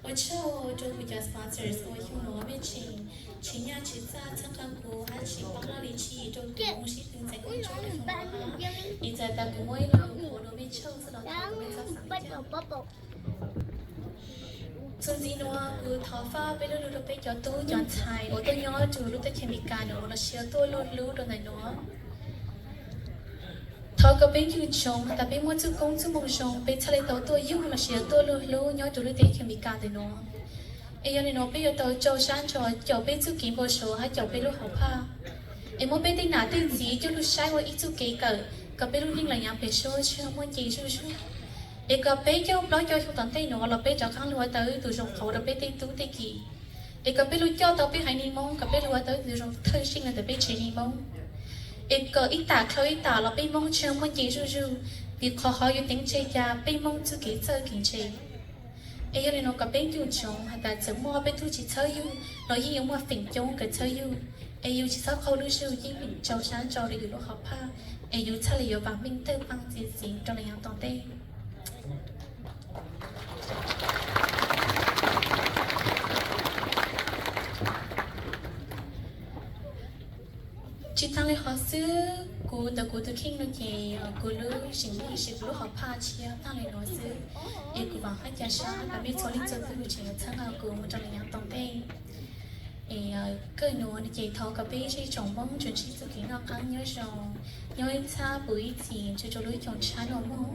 Ua tsaug rau kuv cov sponsors uas xyoo no mej tseem tsis nyaj tsis txaj txhawb nqa kuv hab tsis paub laj li tshij rau kuv mus sib tw ntxeev kuv tsoom xyoo no hab. Ib txhia tas kuv muaj ib lub qhuav rau mej tsaug xwb los thov kuv mej txhob xav li cas. Txuas ntxiv nuav kuv thov faj peb lub lug rau peb cov tub cov ntxhais uas tuaj nyob rua lub teb chaws Amelikas nuav los sis tuaj luag hlub rau ntawm nuav. Thov kom peb nco ntsoov tas peb muaj txuj koob txuj moo zoo peb txhaj le tau tuaj yug los sis tuaj luag hlub nyob rua lub teb chaws Amelikas ntawm nuav. Es yog li nuav peb yuav tau rau sab ntso caum peb txuj kev npau suav hab caum peb lub hauv phaj. Es muab peb tej nam tej txiv coj lug saib ua ib txuj kev kawm kom peb lub neej los nyav pem suab tsis muaj nce zuj zug. Es kom peb caug plaub caug xyoo tom ntej nuav los peb rov qaab lug ua tau ib tug zoo qauv rau peb tej tub tej ki. Es kom peb lug coj tau peb haiv neeg Moob kom peb lug ua tau ib tug zoo thawj zeej rau ntawm peb tsev neeg Moob. Es kom ib tam dlhau ib tam los peb Moob tsis muaj nce zuj zug, vim qhov hov yuav teev tseg ca peb Moob txuj kev txawj kev ntse. Es yog li nuav kom peb nco ntsoov has tas txawm muaj peb tug tsis txhawb yug los yeej yuav muaj feem coob kawg txhawb yug. Es yug tsis txhob qaug lub zug, yeej feem rau sab ntso rau yug lub hauv phaj, es yug txhaj le yuav vam meej tawg paab txi txiv rau lawm yav tom ntej. Tsis taag le hov xwb, kuv ntawm kuv tus kheej no ces kuv lub zeem muaj sis kuv lub hauv phaj tshiab taag le nuav xwb. Es kuv vaam hab ca sab tas mej txhua leej txhua tug tseem yuav txhawb nqa kuv mus rau lawm yav tom ntej. Es kawg nuav ces thov kom peb zej tsoom Moob tsuas ntsib txuj kev noj qaab nyob zoo, nyob ib txhab pum ib txhis ntshe rua lub caij tshab nuav moog.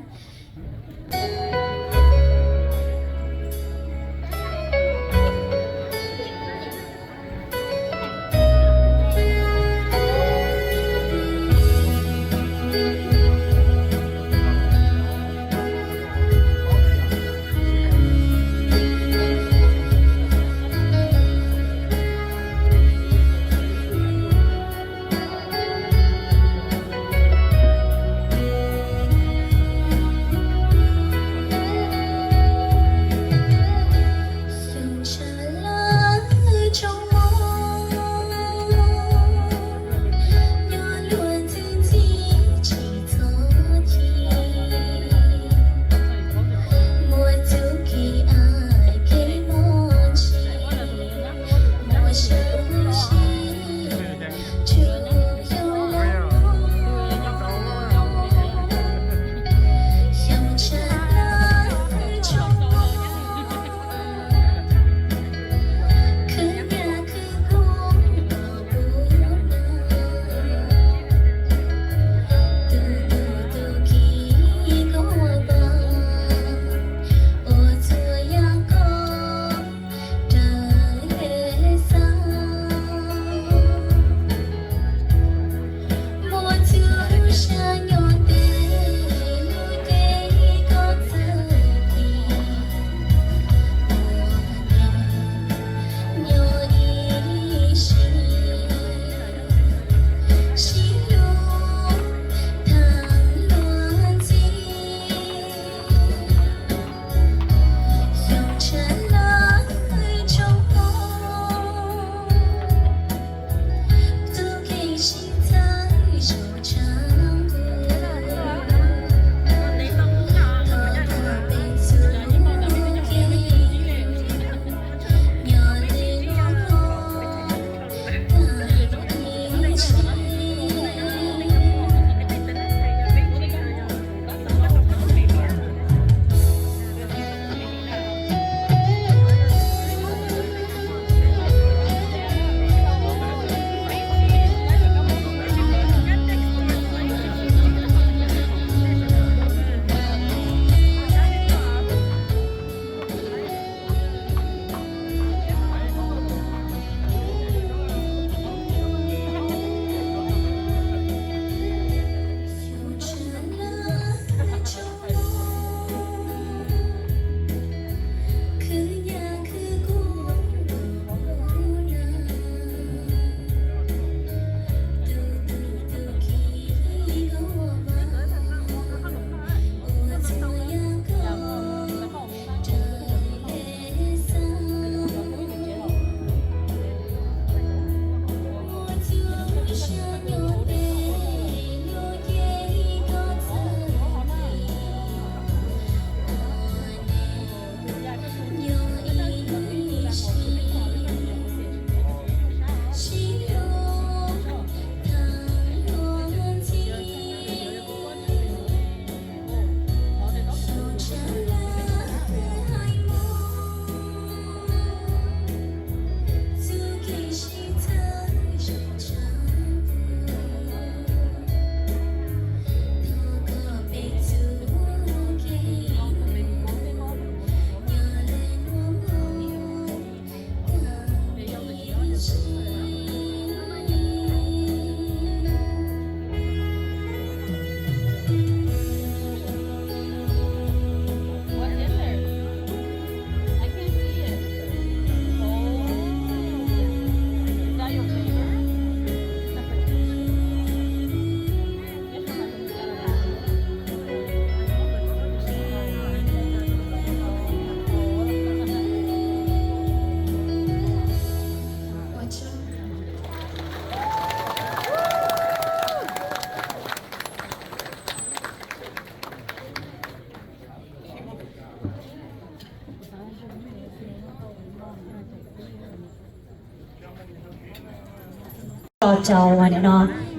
Cov cov uas nim no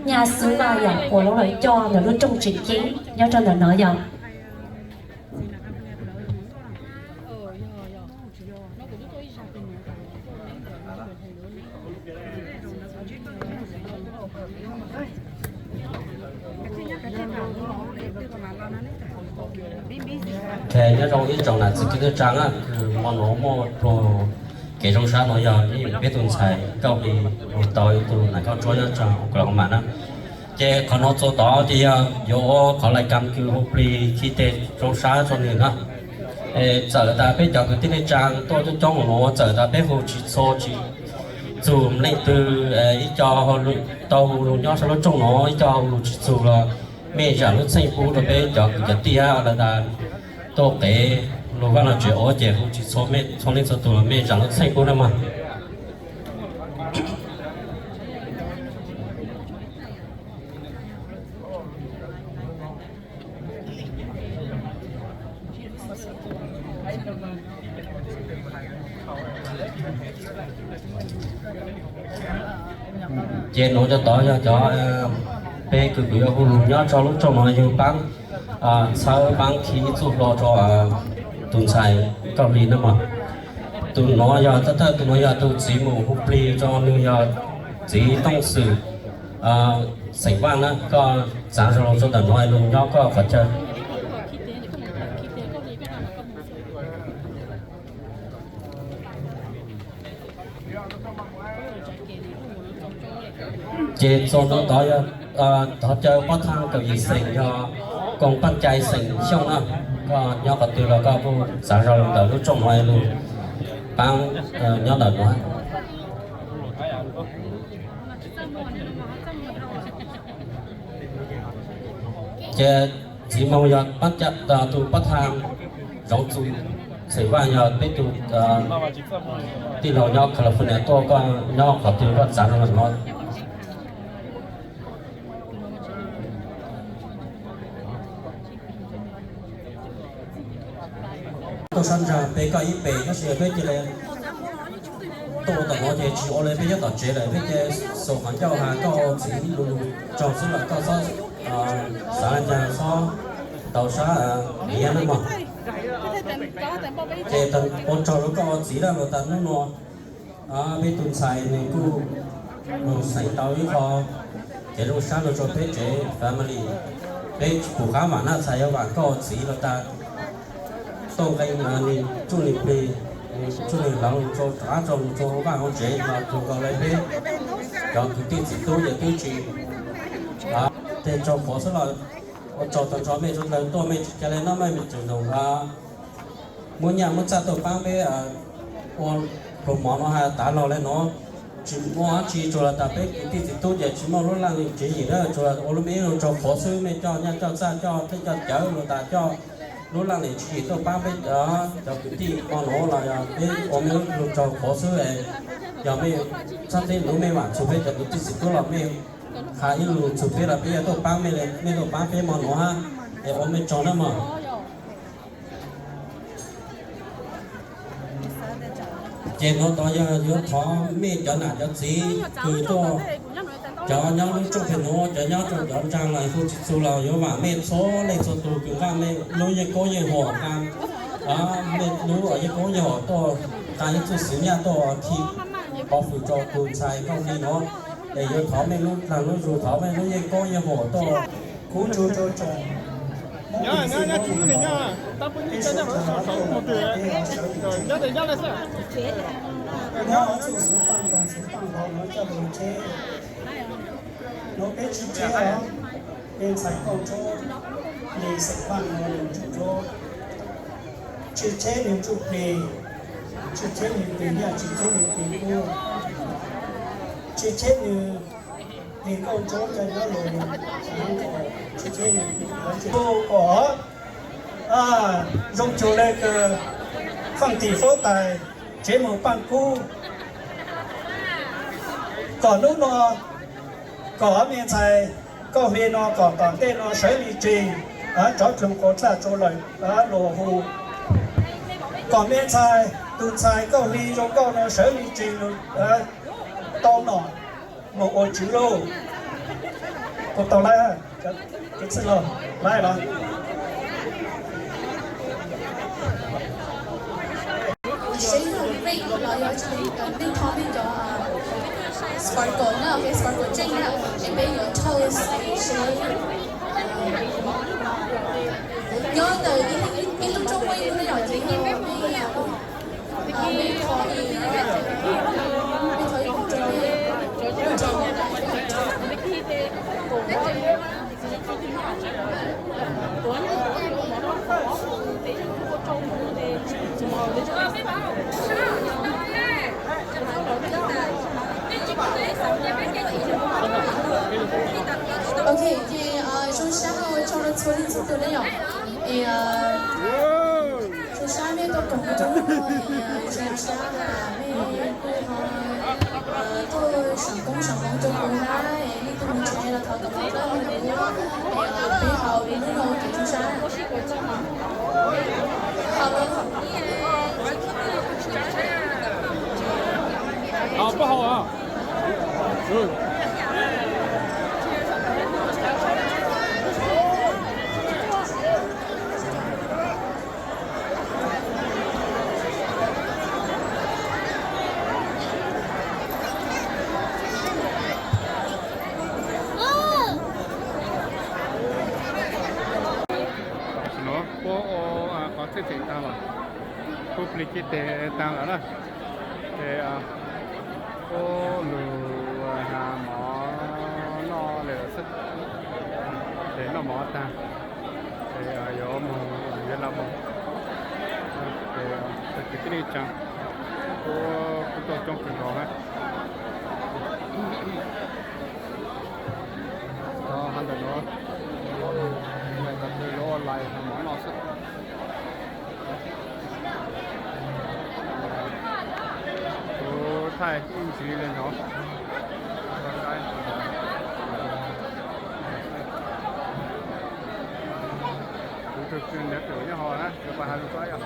nyaj xwb no yog uas lub lawv coj ntawm lub rooj tseem ceeb nyob rau ntawm no yog. Nyob zoo ib tsoom nam txiv kwv tij tsaa, hmo nuav muaj pluag kev zoo sab no yog peb tus ntxhais Nkauj Hli hu tau ib tug nam Nkauj Tsuab nyob tsoom Oklahoma na. Ces qhov no txua tod ces yog yuav ua qhov lais kam kws hu plig khi tes zoo sab rua nwg na. Txawm tas peb cov kwv tij neej tsaa tuaj coob coob mus nuav, txawm tas peb hu tsis txhua tsis txug leej twg, ib co tau hu lug nyob sab lub rooj nuav, ib co hu lug tsis txug los mej zam lub txheej pub rua peb cov kwv cov tij hab lawv tas tuaj qev lug vaj lug tsev ua ces hu tsis txhua, mej txhua leej txhua tug los mej zam lub txheej pub na mog. Ces nuav cov tod yog cov peb kws kuv yuav hu lug nyob rau lub rooj nuav, yug paab txhawb paab khi ib txuj hlua rua tus ntxhais Nkauj Hli na mog. Tus nuav yog thawj thawj, tus nuav yog tus txiv mus hu plig rua, nwg yog txiv Tooj Xwm xeem Vaaj na. Koj txav zog lug rua ntawm nuav lug nyob koj qhov chaw. Ces txug nuav tod yog thov caw pob thaaj kaum yim xeem yog koom paj cai xeem Xyooj na. Koj nyob qhov twg los koj kuj txav zog lug ntawm lub rooj nuav lug paab nyob ntawm nuav. Ces txiv moog yog tus pob thaaj Zoov Txum xeem Vaaj, yog peb tug tij laug nyob California tuaj, koj nyob qhov twg koj txav zog lug nuav. Tuaj sab nraag peb koj ib pem, tab sis peb cia li tuaj ua tom nuav ces tsis ua le, peb nyob tom tsev lawm, peb cia li xuas qhov ncauj has koj ua txiv lug lug tsaug xwb los koj xob xav le caag xob tau sab qiv na mog. Ces ua tsaug rua koj ua txiv lawm los tas hnub nuav peb tus ntxhais nws kuj moog xeem tau ib qho kev zoo sab lug rua peb tsev family. Peb pum qab vaam na, txhais yog vaam koj ua txiv los tas tuaj nqee nwg tsuj nwg plig, tsuj nwg hlawv lug rua qab rua lug rua vaaj hauv tsev los tug nkaus le peb cov kwv tij txiv tub ces twb tsis tej tsaug qhuav xwb los ua tsaug tag nrho mej sawv dlawg tuaj, mej tsis ca le noj mej tseem nug muab nyaj muab txaj tuaj paab peb ua pluag mov nuav has tas los le nuav. Tsis muaj dab tsi, tsuas tas peb kwv tij txiv tub ces tsis muaj lub laj lim tswv yim na, tsuas ua lub me lug tsaug qhuav xwb, mej coj nyaj coj txaj coj teb coj cawv lug tas coj lub laj lim tswv yim tuaj paab peb cov kwv tij hmo nuav los yog peb ua me lug tsaug qhuav xwb. Yog mej txhob teb nuav mej vaam txug peb cov kwv tij txiv tub los mej has ib lug txug peb los peb yuav tuaj paab mej, mej tuaj paab peb hmo nuav hab. Es ua mej tsaug na mog. Ces nuav tod yog yuav thov mej cov nam cov txiv kws tuaj, cov nyob lub rooj peg nuav, cov nyob rau cov ntsaa los hu tsis txug los yuav vaam mej txhua leej txhua tug kws nqaa mej lub yeej koob yeej huam, mej lub yeej koob yeej huam tuaj nqaa ib txuj xwm nyaj tuaj khi pov hwm rua tus ntxhais Nkauj Hli nuav. Es yuav thov mej lub dlaag lub zug, thov mej lub yeej koob yeej huam tuaj. Kuv tsuj rua tsoom Hmoob Xyooj Moob Lis, peb sawv daws tuaj peb ho sawv lim tswv, nyob txuj xuv paaj ntoos xuv paaj hov nuav coj lug tsheb. Nuav peb tsi tsheb os, peb ntxhais Nkauj Tsuab Lis xeem Vaaj nuav lug tsuj rua, tsi tsheb nwg tsuj plig, tsi tsheb nwg plig nyaj, tsi tsheb nwg plig kub, tsi tsheb nwg plig Nkauj Tsuab cov nyob lug, tsi tsheb nwg plig kub kom zoo cuag le kws faaj tim huab tais tsev moog paaj kub. Kom nub nuav, kom mej ntxhais Nkauj Hli nuav kom tom ntej nuav sawv lim tswv, tsov rog quas txaj tsua lawm lug hu. Kom mej ntxhais, tus ntxhais Nkauj Hli zoo nkauj nuav sawv lim tswv tau nom. Mus ua tswv lauj. Puas tau laib? Cov txwj laug, laib los. Seb yog pink los yog nej tho nej cov sparkle na, ok, sparkle tseej na, es peb yuav toast seb. Nyob ntawm ib lub rooj muaj ib lub na yom, ces yog peb, peb tho ib, peb tho ib lub rooj. Ok, ces zoo sab ua tsaug rau txhua leej txhua tus na yom. Es zoo sab mej tuaj koom rau hnub no, zoo sab mej kuj ho tuaj saum koob saum hmoov rau kuv na, es leej twg mus tsev los thov kom pab pab kuv, es peb haus li hnub no kev zoo sab. Tam sim no puab ua qhov txhij tseem tag los, puab plig cib teg tag lawm na. Ces puab lug has mov noj li lawm xwb. Ces noj mov tag, ces yuav mus, yuav los mus. Ces tag kis tib neeg tsaa, puab kuj tuaj coob kawg nkaus na. Ho ntawm nuav, ntawm nuav lawv ua lais has mov noj xwb. Kuv thaij ib ntsis li ntawd. Kuv tug kws nrhiav tus nyob hov na, kuv pab has lug tso yom.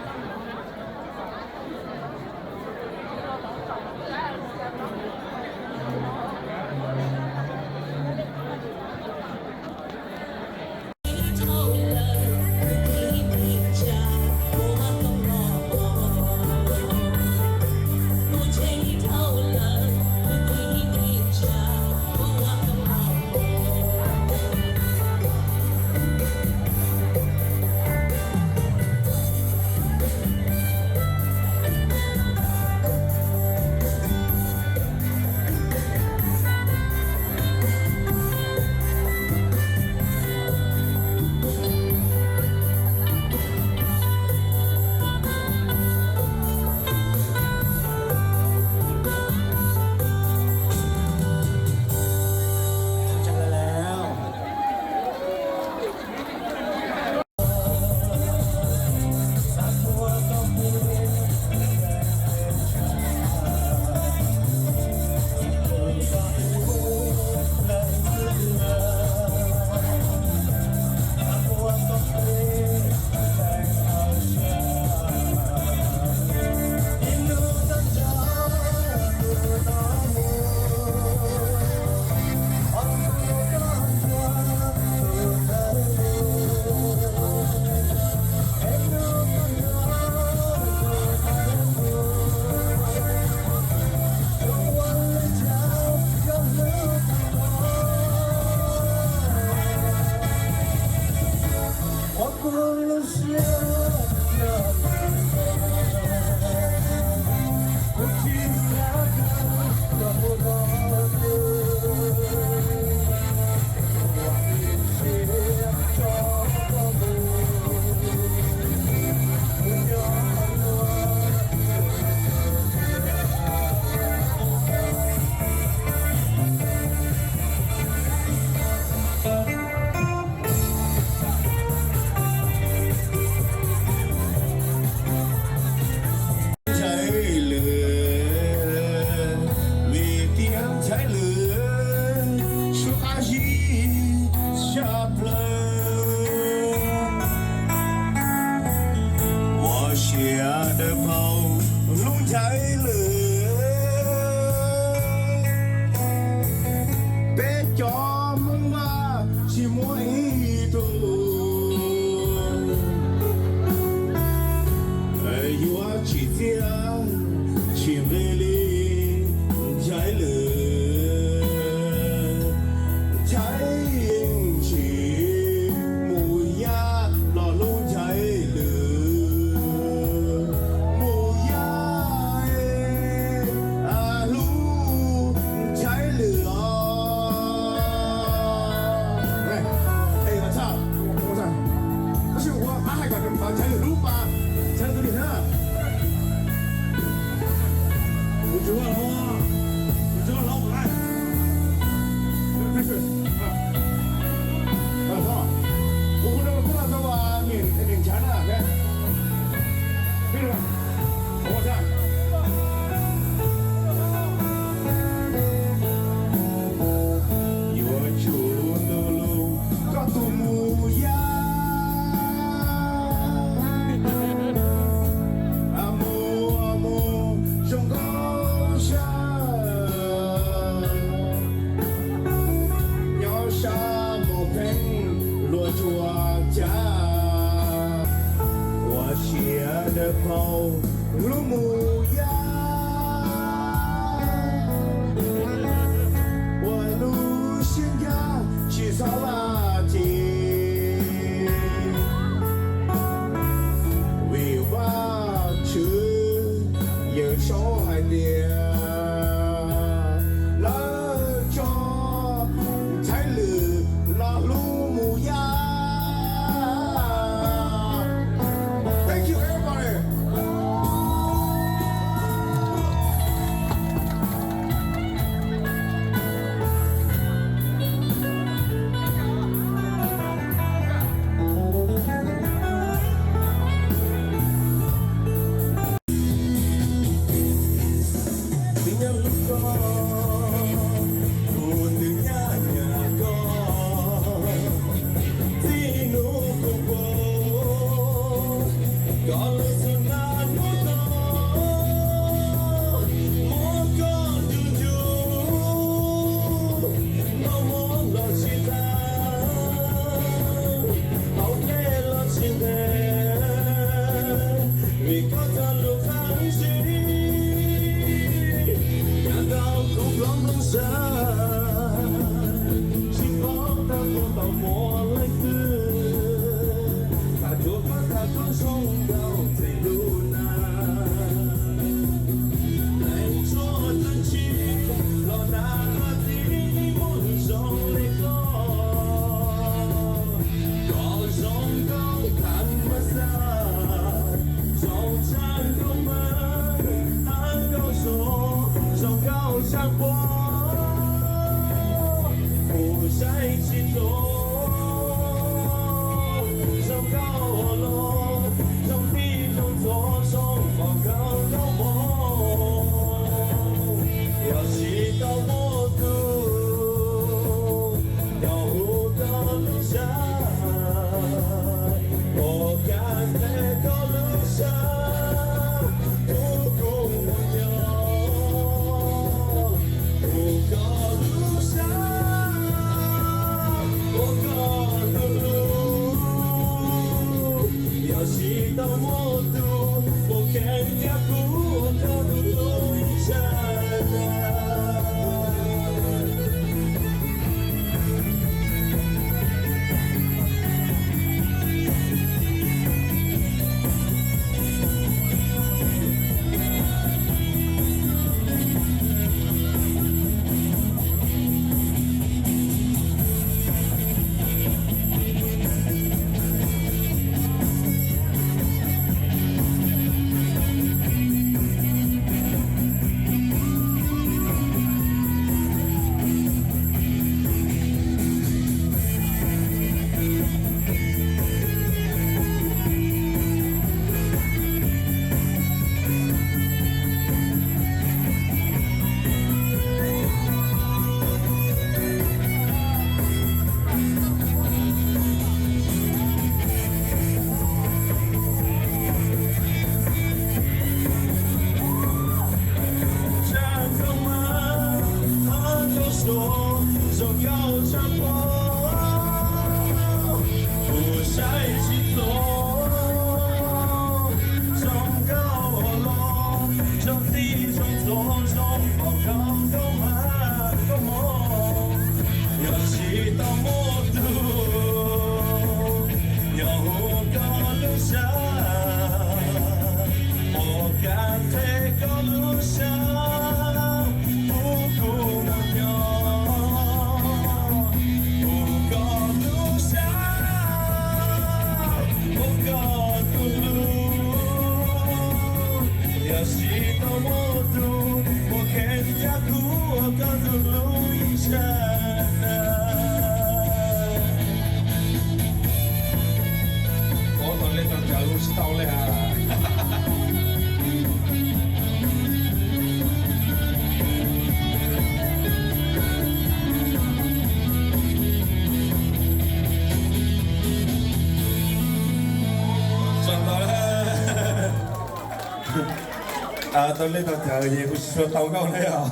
Ntshaw lwm, vim tias ntshaw lwm, suab qab zib tshaj plaws. Ua siav dawb paug hlub ntshaw lwm. Tus nim na, kuv tsis ua hlo, kuv tsis ua hlo mus lawm. Kuv kuv rau kuv los tau niam niam nchav na. Yuav tsum ntu lus koj tus mus yaj, mus mus zoo nkauj sab, nyob sab mus pheej luag tsuas cav, ua siab dawb paug lub mus yaj, ua lub siab ncaj tsis txhob vaj ci. Vim Vajtswv yeej saib hais tias lawv tso Thaib Lwm no hlub mus yaj. Thank you, everybody. Tus nyab nyab koj, txij hnub kuv pom koj lub xub hnav hnub no, muab koj ncu ncu, noj mov los tsis tag, hauv dej los tsis ntev, vim koj txoj lus qab zib, yav tau kuv plob nplooj sab, tsis paub tau tuaj tau muaj leej twg, tham dua koj tham koj zoo nkauj txij lub nag. Leej tsuab dab tsi los nag qhov txij muaj zoo li koj, koj zoo nkauj tham mas xaj, zoo tshaj nkauj mas, hab nkauj zoo, zoo nkauj tshaj puab, kuv saib tsis tau. Zoo nkauj los zoo tij zoo txhua zoo pom nkauj nkauj mog, yog tsis tau muaj tus coj hu koj lub sab, ua kab tes koj lub sab, kuv kuj mus yos hu koj lub sab, ua koj lub lub. Yog tsis tau muaj tus muaj kev thiab kuv ua koj lub lub tshaj na. Ua tau lej tau cawv tsis tau lej a. Tau lej, tau lej tau cawv ces kuv tsis tshua tau nkauj lej os.